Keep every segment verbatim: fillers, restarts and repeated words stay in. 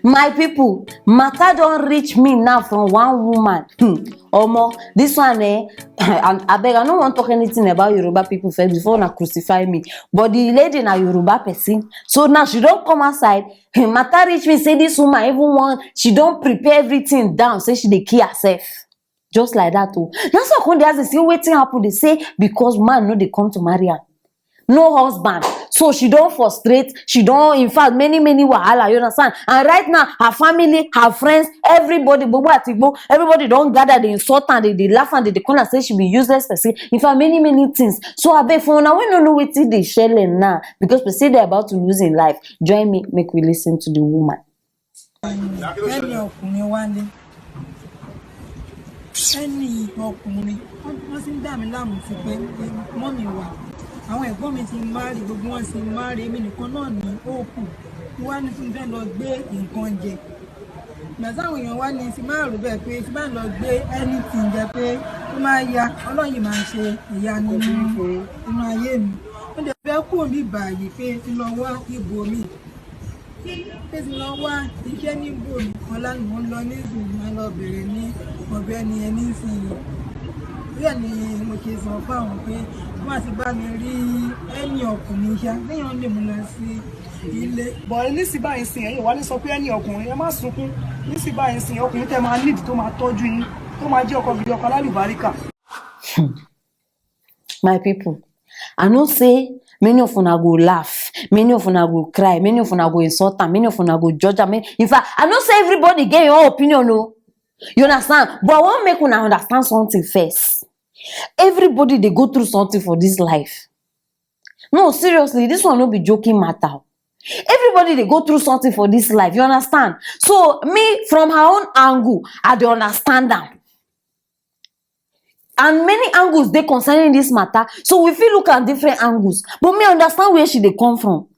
My people, matter don reach me now from one woman. Hmm. Omo, this one, eh, and abeg, I no wan talk anything about Yoruba people first before una crucify me. But the lady na Yoruba person, so now she don come outside. Hmm, matter reach me say this woman even wan, she don prepare everything down, say she dey kill herself. Just like that o. Na so I come dey ask, dey say wetin happen, dey say because man no dey come to marry am. No husband. So she don frustrate, she don, in fact, many, many wahala, you understand? And right now, her family, her friends, everybody, gbogbo atigbo, everybody don gather, dey insult am, dey, dey laugh am, dey, dey call am say she be useless person. In fact, many, many things. So abeg, for una wey no know wetin dey shele now, because person dey about to lose im life, join me, make we listen to the woman. Ẹni ọkùnrin wálé, ẹni ọkùnrin, wọ́n ti ń dà mí láàmú sí pé mọ́mì wà, àwọn ẹ̀gbọ́n mi ti marry, gbogbo wọn ti marry, èmi nìkan náà ní òkú. Wọ́n wá ní kí n fẹ́ lọ gbé nǹkan jẹ. Ìgbà táwọn èèyàn wá ní ti máa rò bẹ́ẹ̀ pé tí bá lọ gbé anything jẹ pé ó máa ya, Ọlọ́run yìí máa ṣe ìyanu nínú ayé mi. Mo dẹ̀ fẹ́ kúrò ní báyìí pé tí lọ wá ibòmíì. Pé tí lọ wá iṣẹ́ níbòmíì, ọ̀la ni mò ń lọ nísìnyí, máa lọ bẹ̀rẹ̀ ní ọ̀dọ̀ ẹni yẹn nísìnyí. Bẹ́ẹ̀ ni mo ṣe sọ fún àwọn pé wọ́n á ti bá mi rí ẹni ọkùnrin ṣá, téèyàn lè mú lọ sí ilé. Bọ̀ nísìnyí báyìí sìn, ẹ̀yin wá ní sọ pé ẹni ọkùnrin, ẹ má sunkún. Nísìnyí báyìí sìn, ọkùnrin tẹ́ máa need tó máa tọ́jú yín, tó máa jẹ́ ọkọ gidi, ọkọ alálùbáríkà. My people, I know say many of una go laugh, many of una go cry, many of una go insult am, many of una go judge am. In fact, I know say everybody get your own opinion o. You understand? But I wan make una understand something first. Everybody dey go through something for this life. No, seriously, this one no be joking matter. Everybody dey go through something for this life, you understand? So me, from her own angle, I dey understand am. And many angles dey concerning this matter, so we fit look at different angles. But me, I understand where she dey come from.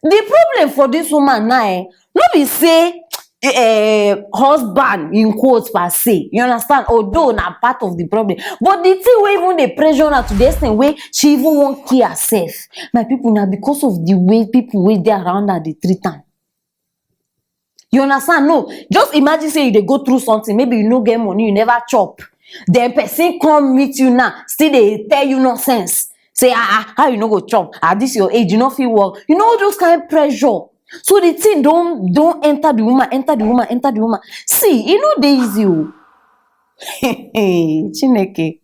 The problem for this woman now, eh, no be say eh, husband in quotes per se, you understand, although na part of the problem, but the thing wey even dey pressure her to the extent wey she even wan kill herself, my people, na because of the way people wey dey around her dey treat am. You understand? No, just imagine say you dey go through something, maybe you no get money, you never chop, then person come meet you now, still dey tell you nonsense, say ah ah, how you no go chop at this your age, you no fit work, you know, all those kind pressure. So the thing don don enter the woman, enter the woman, enter the woman. See, e no dey easy o. Chineke.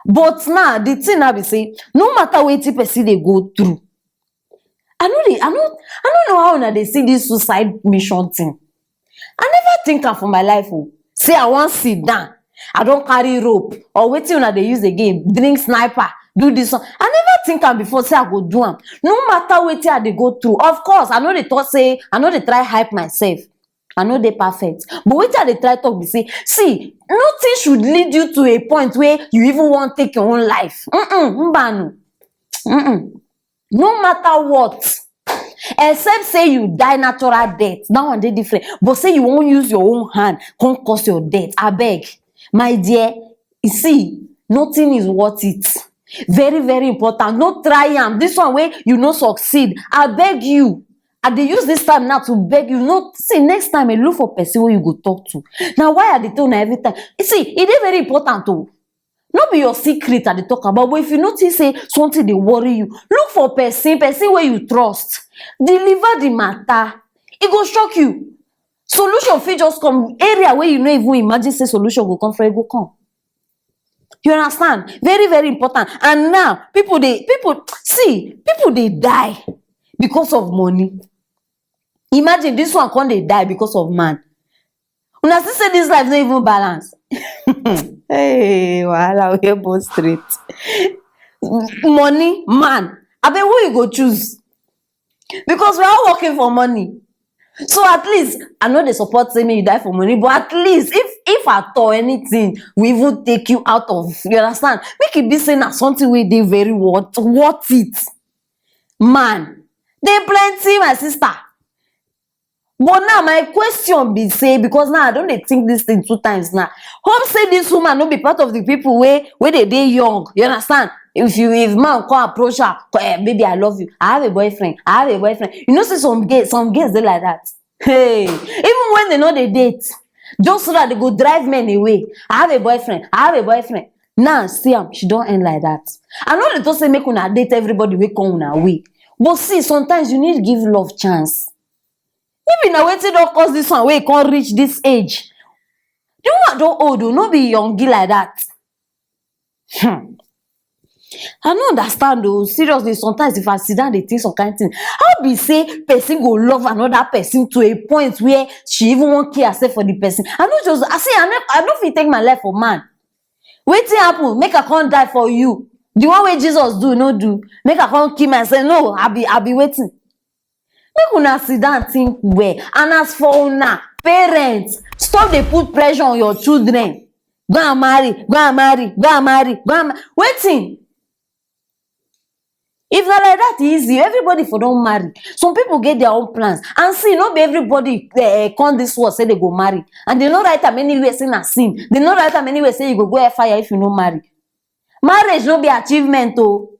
But now the thing now be say, no matter wetin person dey go through, I no dey, I no, I no know how una dey see this suicide mission thing. I never think am for my life o. Say I wan sit down, I don carry rope or wetin una dey use again, drink sniper, do this one. I never think am before say I go do am. No matter wetin I dey go through, of course, I no dey talk say, I no dey try hype myself. I no dey perfect. But wetin I dey try talk be say, see, nothing should lead you to a point where you even wan take your own life. Mm-mm, mbanu. Mm-mm. No matter what, except say you die natural death, that one dey different. But say you wan use your own hand come cause your death, abeg, my dear, you see, nothing is worth it. Very, very important. No try am. This one wey you no succeed, I beg you. I dey use this time now to beg you. No, see, next time, eh, look for person wey you go talk to. Na why I dey tell una every time. You see, e dey very important o. No be your secret I dey talk about, but if you notice say something dey worry you, look for person, person wey you trust. Deliver the matter. E go shock you. Solution fit just come. Area wey you no even imagine say solution go come from, e go come. You understand? Very, very important. And now, people dey, people, see, people dey die because of money. Imagine this one come dey die because of man. Una see say this life no even balance. Hey, wahala wey burst straight. Money, man. Abeg, who you go choose? Because we are all working for money. So at least, I no dey support say make you die for money, but at least if, if at all anything we even take you out of, you understand, make e be say na something wey dey very worth, worth it. Man, dey plenty, my sister. But now my question be say, because now I don dey think this thing two times now. Hope say this woman no be part of the people wey, wey dey dey young. You understand? If you, if man come approach her, eh, "Baby, I love you. I have a boyfriend. I have a boyfriend." You know say some girls, some girls dey like that. Hey, even when they know they date, just so that they go drive men away. I have a boyfriend. I have a boyfriend. Now, see am, she don't end like that. I know they don't say make una date everybody wey come una way. But see, sometimes you need give love chance. Maybe na wetin don cause this one wey come reach this age. The woman don old o, no be young girl like that. Hmm. I no understand o. Seriously, sometimes if I sit down, they think some kind thing. How be say person go love another person to a point where she even won't care herself for the person? I no just, I see, I no, I no fit take my life for man. Wetin happen? Make I come die for you. The one way Jesus do, no do. Make I come kill myself. No, I be, I be waiting. Make una sit down think well. And as for una parents, stop dey put pressure on your children. Go and marry, go and marry, go and marry, go and ma- wetin? If na like that e easy, everybody for don marry. Some people get their own plans, and see, no be everybody uh, come this world say they go marry, and they no write am anywhere say na sin. They no write am anywhere say you go go fire if you no marry. Marriage no be achievement o.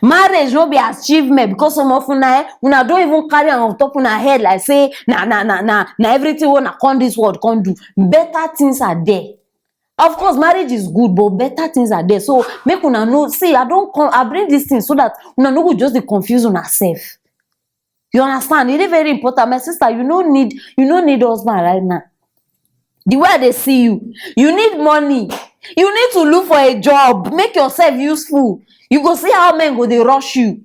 Marriage no be achievement, because some of una eh, una don even carry am on top una head like say na na na na na everything wey una come this world come do. Better things are there. Of course, marriage is good, but better things are there. So make una know. See, I don come, I bring this thing so that una no go just dey confuse una sef. You understand? E dey very important. My sister, you no need, you no need husband right now. The way I dey see you, you need money. You need to look for a job, make yourself useful. You go see how men go dey rush you.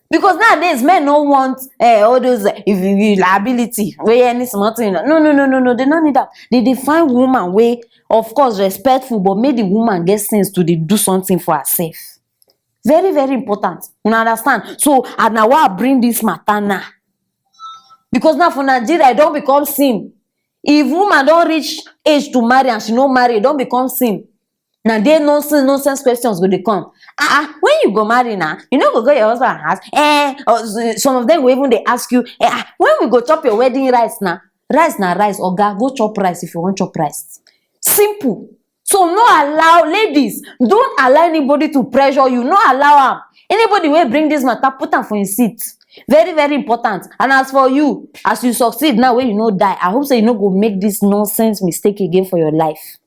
Because nowadays, men no want uh, all those uh, if you, you liability, where any small thing. No, no, no, no, no. They no need that. They dey find woman wey, of course, respectful, but make the woman get sense to dey do something for herself. Very, very important. Una understand? So, and na why I bring this matter now. Because now for Nigeria, e don become sin. If woman don reach age to marry and she no marry, e don become sin. Na there nonsense, nonsense questions go dey come. Ah, ah, when you go marry now, you no go go your husband house. Eh, or s- some of them go even dey ask you, eh, ah, when we go chop your wedding rice now? Rice na rice, oga, go chop rice if you wan chop rice. Simple. So no allow, ladies, don't allow anybody to pressure you. No allow am. Anybody wey bring this matter, put am for him seat. Very, very important. And as for you, as you succeed now, when you no die, I hope say you no go make this nonsense mistake again for your life.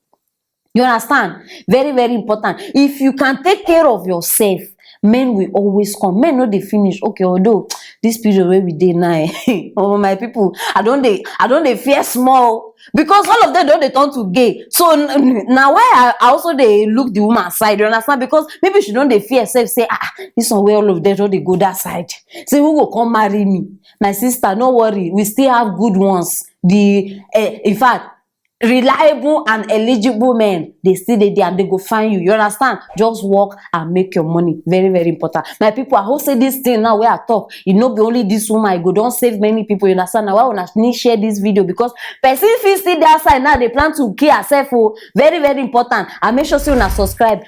You understand? Very, very important. If you can take care of yourself, men will always come. Men no dey finish. Okay, although this period where we dey now, eh, oh my people, I don't dey, I don't dey fear small because all of them don't dey turn to gay. So n- n- now why I, I also dey look the woman side. You understand? Because maybe she don't dey fear herself. Say ah, ah, this one where all of them don't dey go that side. Say who go come marry me? My sister, no worry. We still have good ones. The uh, in fact, reliable and eligible men, they still dey there and they go find you. You understand? Just work and make your money. Very, very important. My people, I hope say this thing now where I talk, it no be only this woman. I go don't save many people. You understand? Now why una need share this video because person fit still that side now. They plan to kill herself. Oh, very, very important. And make sure say una subscribe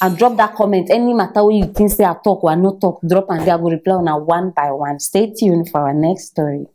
and drop that comment. Any matter where you think say I talk or I no talk, drop and I go reply on one by one. Stay tuned for our next story.